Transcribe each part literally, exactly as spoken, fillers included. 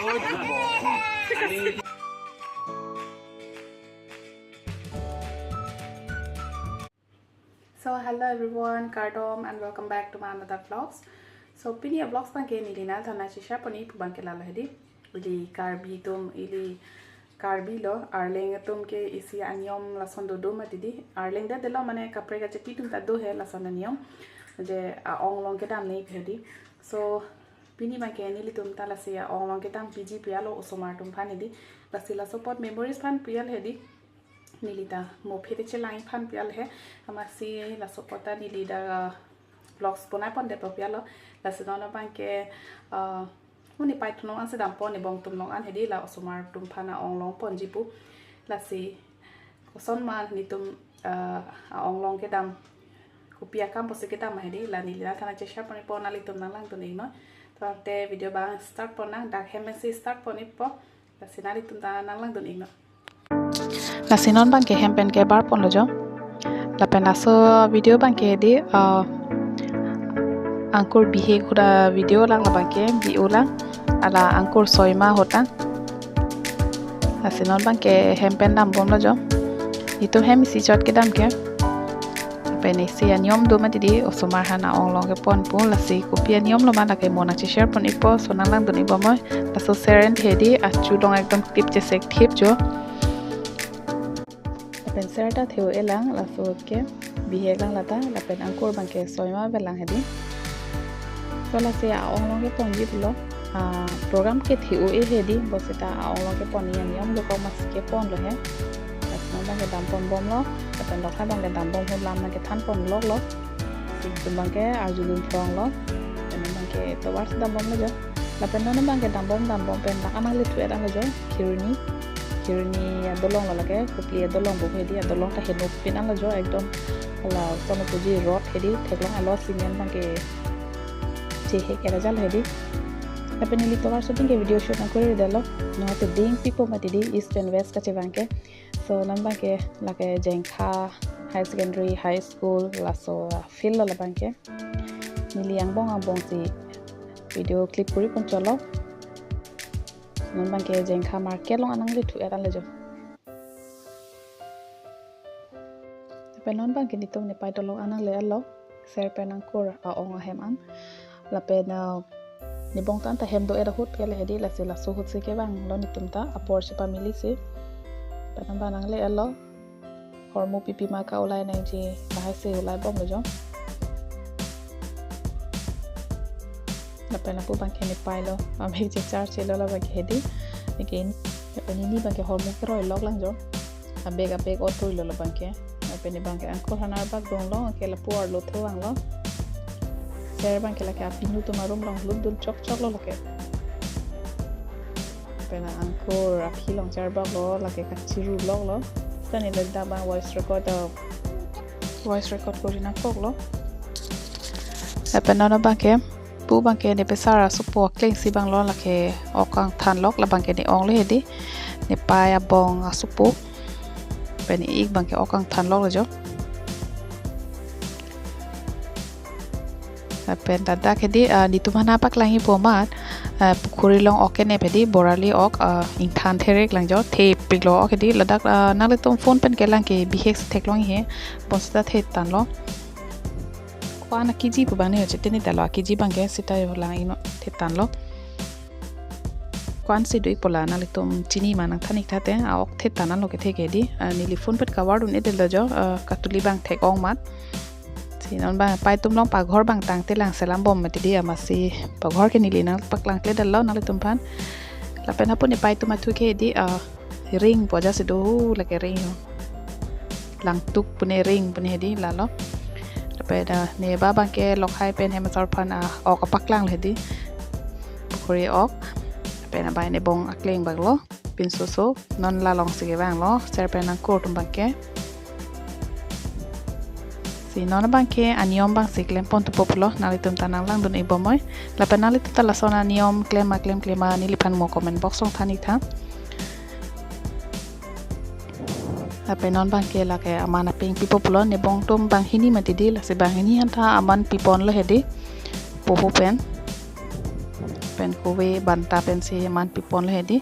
So hello everyone, kardom and welcome back to my another vlogs. So pini a vlogs abangke neli nangthan nangcheshare ponji pu abangke lalo hedi. Ili Karbi atum, ili Karbi lo, Arleng atum ke isi aniyom lason dodo mati di. Arleng ta dolo mane kaprek kacheti atum ta do he lason aniyom. Je a-ong along kedam nangji hedi. So pini abangke nelitum ta lasi a-ong along kedam piji pu alo osomar atum aphan hedi. Lasi laso apot memories aphan pu alo hedi. Neli ta mo phete chelang aphan pu alo he. Amatsi laso apot ta neli ta, uh, vlogs bonai pondetpo pu alo. Lasi non abangke, uh, mo nepei atum along ansi dampon, nebong atum along an hedi, la osomar atum aphan a-ong long ponji pu. Lasi koson ma nelitum, uh, a-ong along kedam, kopi akam pusi kedam ma hedi, la neli nangthan nangcheshare ponpo, nanglitum nanglangdun iknon. To ante video abang start pon nang, dak hem pensi start pon ikpo. Lasi nanglitum ta nanglangdun iknon. Lasi non abangke hem pen kebar ponlo jo. Lapen laso video abangke di, uh, angkur bihek ahut a-video lang, labangke bi-o lang. Hala angkur soima ahut lang. Lasi non abangke hem pen dambomlo jo. Itum hem isi chot kedam ke. Lapen isi aniyom do mati di, osomar aphan a-ong along kepon pu, lasi kopi aniyom lo ma lake mo nangcheshare pon ikpo, so nanglangdun ikbomnoi. Laso ser ente hedi, achu along ekdom tip chesek thip jo. Lapen ser ta the-o-e lang, laso ke bihek lang lata, lapen angkur abangke soima ave lang hedi. To lasi a-ong along keponji pulo. Ah, program ke the-o-e hedi, bonseta a-ong along keponji aniyom dokok amatsi keponlo he. Lasi non abangke damponbomlo, lapen doka abangke dambom ahut lam nangkethan ponloklo. Lasi itum abangke arjulun phronglo. Lapen non abangke tovar si dambomlo jo. Lapen non abangke dambom dambom pen dak anang le thu-et anlo jo. Kheroni. Kheroni adolong lo lake, Kopili adolong pu hedi, adolong ta henopin anlo jo, ekdom la sono puji road hedi, theklong alo, cement abangke chehek era jal hedi. Lapen neli tovar shooting ke video shoot nangkuri detlo. Non ate ding pipo mati di, east and west kachevang ke. So non abangke lake Jengkha High Secondary High School laso, uh, field lo labangke. Neli angbong angbong si video clip kuri pon cholo. Non abangke Jengkha market along anang le thu-et anlo jo. Lapen non abangke nelitum nepei dolok anang le alo. Ser pen angkur a-ong ahem an. Lapen, uh, nebong tan ta hem do-et ahut ke le hedi, lasi laso ahut si kevanglo nelitum ta apor chepamili si. Lapen non abang nang le alo. Hormu pipi ma ka-ulai nangji, lahai si ulaibomlo jo. Lapen lapu abangke nepei lo, abek je char chelo labangke hedi. Again, lapen neli abangke hormu keroi lok lang jo. Abek abek otoi lo labangke. Lapen ne abangke angkur aphan arbak dunglo, ke lapu arlo tho vanglo. Ser abangke lake apinu atum arum along lutdun chokchok lo lake. Lapen angkur aphi along charbak lo, lake kachiru lok lo. Seta neli dak abang voice record, uh, voice record kuri nangkoklo. Lapen non abangke, pu abangke ne pesar asopo akleng si vanglo, lake ok kangthan lok, labangke ne-ong le hedi. Nepei abong asopo. Lapen ne-ik abangke ok kangthan loklo jo. Lapen ladak hedi, ah, nelitum aphan paklangji pu amat, ah, pukhuri along ok kenep hedi, borali ok, ah, ingthan therek lang jo, thepiklo ok hedi, ladak, ah, nanglitum phone pen kelang ke bihek si theklong he, bonseta thetanlo. Ko-an akiji pu abang ne ho chetini talo, akiji abangke seta ho lang iknon, thetanlo. Ko-an si do-ik pu la nanglitum chini ma nangthan ik tha te, a-ok thetan anlo kethe ke hedi. Ah, neli phone pen cover dun-edetlo jo, ah, katuli abang thek-ong amat. Si non abang pei atum along paghor abang tangte lang selam bom mati di, amatsi paghor ke neli nangpaklangkledetlo nanglitum aphan. Lapen hapu nepei atum athu ke hedi, ah, ring pu ajat si do, lake ring ho. Langtuk pu ne, ring pu ne hedi lalo. Lapen, ah, ne ba abangke lokhai pen hem asor aphan, ah, ok apaklang le hedi. Pukhuri ok. Lapen abang ne bong akleng bak lo. Pinso so, non la along si kevanglo. Ser pen angkur atum abangke. Si non abangke aniyom abang si klem pon thupo pulo. Nanglitum ta nanglangdun ik bomnoi. Lapen nanglitum ta lason aniyom klem ma klem klem ma neliphan mo comment box along than ik tha. Lapen non abangke lake aman apeng pipo pulo, ne bong atum banghini mati di, lasi banghini aphan ta aman piponlo hedi, poho pen. Pen kove banta pensi man piponlo hedi.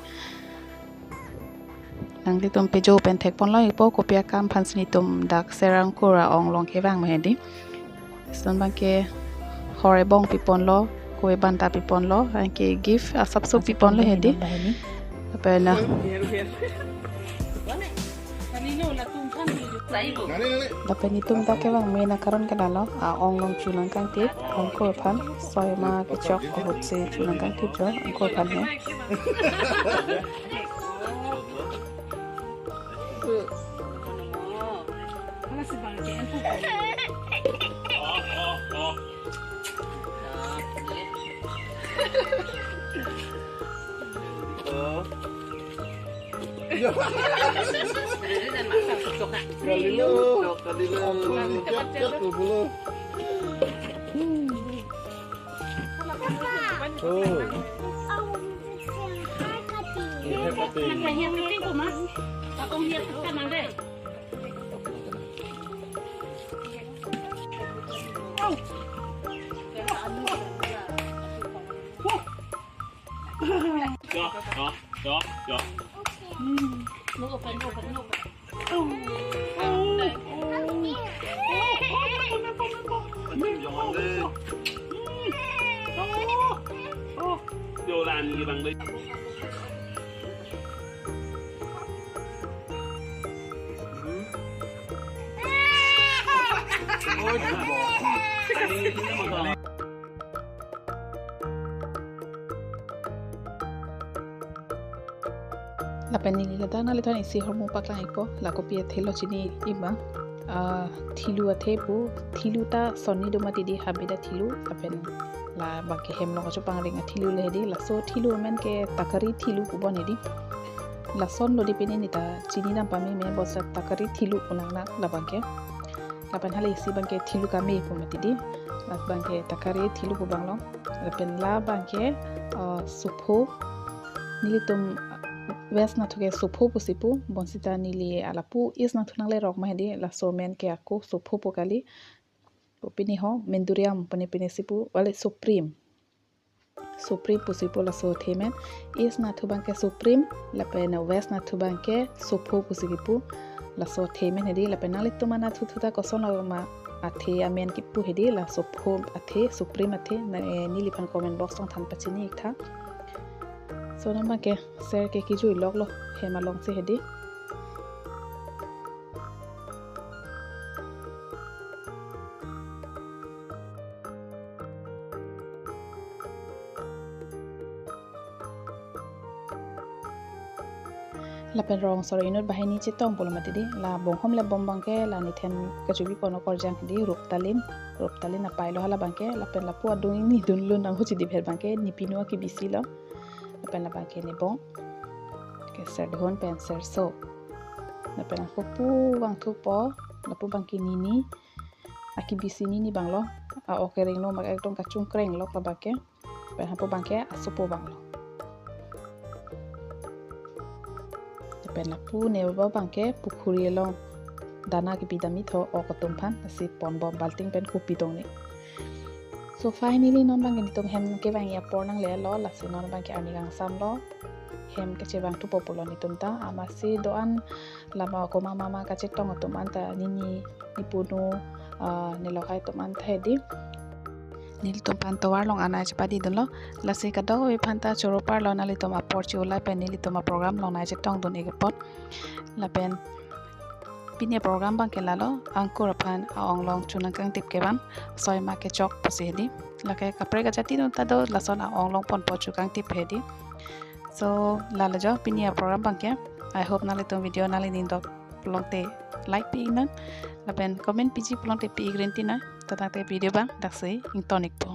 Nanglitum pejo pen thekponlo ikpo, kopi akam aphansi netum dak ser angkur a-ong along kevang ma hedi. Lason abangke hor ebong piponlo, kove banta piponlo, anke gift asapso piponlo hedi. Lapen, ah, lapen netum dak kevang main akaron ke lalo, a-ong along chunang kangtip, angkur aphan, soi ma kechok ahutsi chunang kangtip jo, angkur aphan he. Kalilo, kalilo. Oh. Lapen neli ladak nanglitumphan isi ahormu paklang ikpo, la kopi athelo chini-ik ma. Ah, thilu athe pu, thilu ta sonni do mati di, habida thilu, lapen labangke hem along kachepangring athilu le hedi, laso thilu amen ke takari thilu pubom hedi. Lasonlo di pini neta chinidam pame me, bonta takari thilu pu nang nang labangke. Lapen hala isi abangke thilu kame pu mati di. Labangke takari thilu pu abang lo. Lapen labangke, ah, sopho. Nelitum, ah, vase nathu ke sopho pusi pu. Bonsita neli lapu is nathu nanglerok ma hedi. Laso amen ke ako sopho pu kali. Pu pini ho, Mendurium pu ne pini si pu, wale Supreme. Supreme pusi pu laso athe amen. Is nathu abangke Supreme, lapen vase nathu abangke sopho pusi kipu, laso athe amen hedi. Lapen nanglitum anathu thu ta kosonlo ma, athe amen kipu hedi, la sopho athe, Supreme athe, na, eh, neliphan comment box along than pachini-ik tha. So non abangke ser ke kijui loklo, hem alongsi hedi. Lapen rong sor inut banghini chetong pulo mati di, la bonghom le bom abangke la nethen kachebi pon okorjang hedi, Ruptalin, Ruptalin apai lo hala abangke, lapen lapu adung ingni dunlun nanghu chedipher abangke, ne pinu akibisi lo, lapen labangke ne bong, ke ser dehun pen ser so, lapen ako pu vangthupo, lapu abangke nini, akibisi nini abang lo, a-ok kereng lo, mak ekdom kachung kreng lok labangke. Lapen hapu abangke asopo abang lo. Lapen lapu ne abangke pukhuri along dana kepidam-ik tho ok atum aphan, lasi ponbom balting pen kopi tong ne. So finally non abangke netum hem kevang apor nanglelo, lasi non abangke arni kangsam lo. Hem kachevang thupo pulo netum ta, amatsi do-an lama koma mama kachetong atum anta nini, ne punu, ah, ne lokai atum anta hedi. Nelitum aphan tovar along anai chepadidunlo. Lasi kadokave aphan ta choro parlo, nanglitum apor che-o lapen nelitum aprogram along nai chetongdun-ik apot. Lapen pini aprogram abangke lalo, angkur aphan a-ong along chunang kangtip kevang, soi ma kechok pusi hedi. Lake kaprek ajati atum ta do, lason a-ong along ponpo chu kangtip hedi. So lalo jo pini aprogram abangke. I hope nanglitum video nanglining dok pulote like pi-ik non, lapen comment piji pulote pi-ik rinti non. Tangte video abang daksi ington-ikpo.